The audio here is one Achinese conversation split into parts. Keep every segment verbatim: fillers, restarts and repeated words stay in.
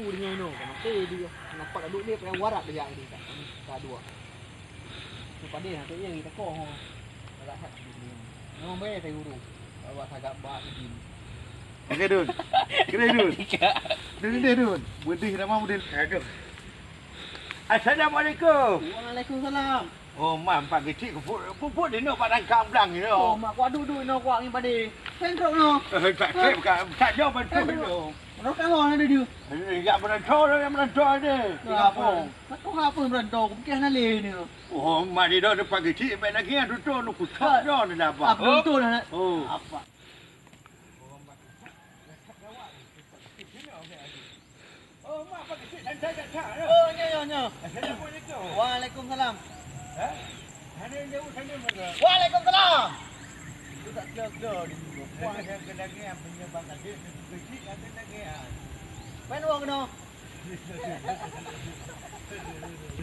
Hu dengan inoe, ka maté dia. Nampak dak duek dia, payah warak dia jadi tak. Tak dua. Padé hati dia kita ko ho. Rahat dia. Nama bae saya guru. Awak tagak bak izin. Okey, Dun. Kena, Dun. Dun, Dun, Dun. Beudih nama Dun. Aduh. Assalamualaikum. Waalaikumsalam. Oh, mam, Pak Keuchik, pupuk, pupuk di nyoe, Pak, nangkang blang nyoe. Oh, mak, kuat duek-duek nyoe, kuat ngieng padé. Sen trok nyoe. Eh, tak trok, bukan, tak jauh bantu nyoe. Rot kawah ada dia. Eh, ya, berantau dah, ya, berantau ada. Di kampung. Kau apa berantau? Kau fikir hana lé ni. Oh, mak, di dah, Pak Keuchik, baik lagi, ya, tutup, nak kucok dah, dah, dah, apa? Ah, betul, dah. Oh. Apa? Oh, mak, Pak Keuchik, santai, santai, ya. Oh, nyo, nyo, nyo. Assalamualaikum. Waalaikumsalam. Ha? Hana jauh sana, maka. Waalaikumsalam. Itu tak kira-kira di situ. Kuah yang kena ngiang, punya Pak Keuchik, Keuchik yang kena ngiang. Main uang kena.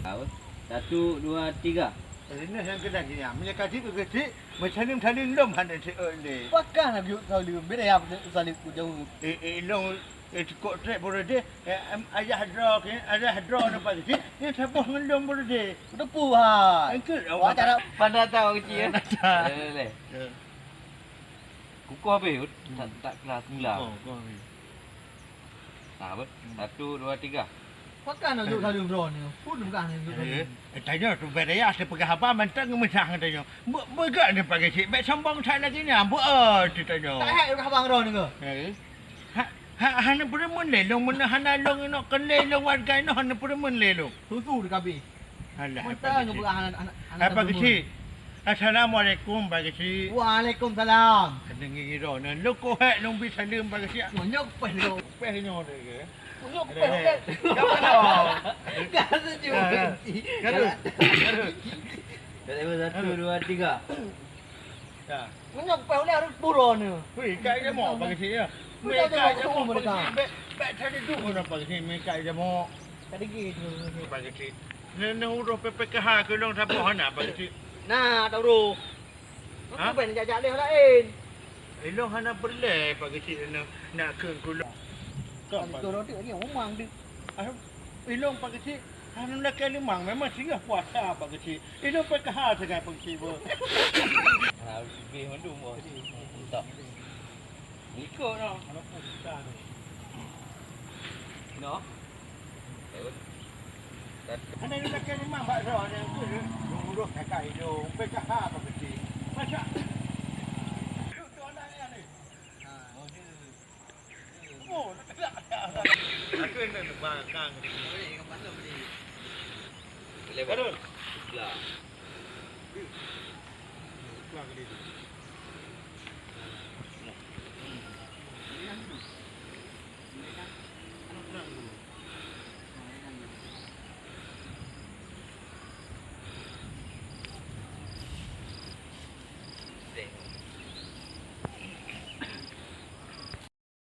Apa? Satu, dua, tiga. Ini yang kena ngiang. Punya Keuchik, Keuchik, macam ni, macam ni, lom hana cek, eh, ni. Pakai nak yuk salim. Bila ya, salim ku jauh. Eh, eh, long. Eh, cukôp trép Burudé, eh, em, ayah droe keu, ayah droe nyoe Pak Keuchik, nyan saboh ngon lôn Burudé. Teupeue hai. Engkeu awak. Wah, cara pandai tahu kecil. Eh, leh. Ya. Kukoh habéh, Ut. Hmm. Tak, tak kelas pula. Kukoh, kukoh habéh. Nah, apa? Hmm. Satu, dua, tiga. Pakai nak yuk salim droe ni. Pun bukan nak yuk salim. Eh, eh, tanyoe tu beda ya, saya peugah haba mantong ngeumeudah ngon tanyoe. Be-, beugak ni Pak Keuchik, bèk sombong that lagèe nyan. Beu, eh, tu tanyoe. Tak hek peugah haba droe ni ke? Eh. Ha, ha, hana peureumeun lé lôn, meunyoe hana lôn inok keu lé lôn warga inok hana peureumeun lé lôn. Susu di kabeh. Alah, Mantong Pak Keuchik. Ngeubeuah anak, anak, anak Apa satu Keuchik? Assalamualaikum, Pak Keuchik. Waalaikumsalam. Keuneuk ngiroe nyoe, lôn keuhek lôn bi saleuem, Pak Keuchik. Nyoe, nyoe kupeh lôn. Kupeh nyoe deh ke? Nyoe kupeh lôn. Ka mana? Ka sejuk, Pak Keuchik. Garut. Garut. Satu, dua, tiga. Ya. Meunyoe kupéh ulèe harôh buroe nyoe. Wih, ka jamok Pak Keuchik ya. Bukan jamok, Pak Keuchik. Bèk, bèk cari duit orang Pak Keuchik, mereka jamok. Tadi gitu. Pak Keuchik. Neu, neu uroh P P K H keu lôn saboh hana Pak Keuchik. Nah, tak uroh. Ha? Aku pengen jak-jak leh lain. Ilong hana peureulèe Pak Keuchik neu nak keu keu lôn. Kau Pak Keuchik. Kalau tu dia memang dia. Ah, ilong Pak Keuchik. Hana lakèe leumang, memang singoh puasa Pak Keuchik. Ilong P K H sagai Pak Keuchik, beuh. Ha, leubeh mandum, beuh. Tak. Ikut noh. Walaupun kita tu. Noh. Hana lakèe leumang bak droe nyang keu urus kakak ilong P K H Pak Keuchik. Macam. Duduk tu anak ni, ni. Ha. Oh, dia. Aku nak terbang kang. Boleh, kapal tu boleh. Boleh, Pak. Betul. Lah. Keluar ke dia tu?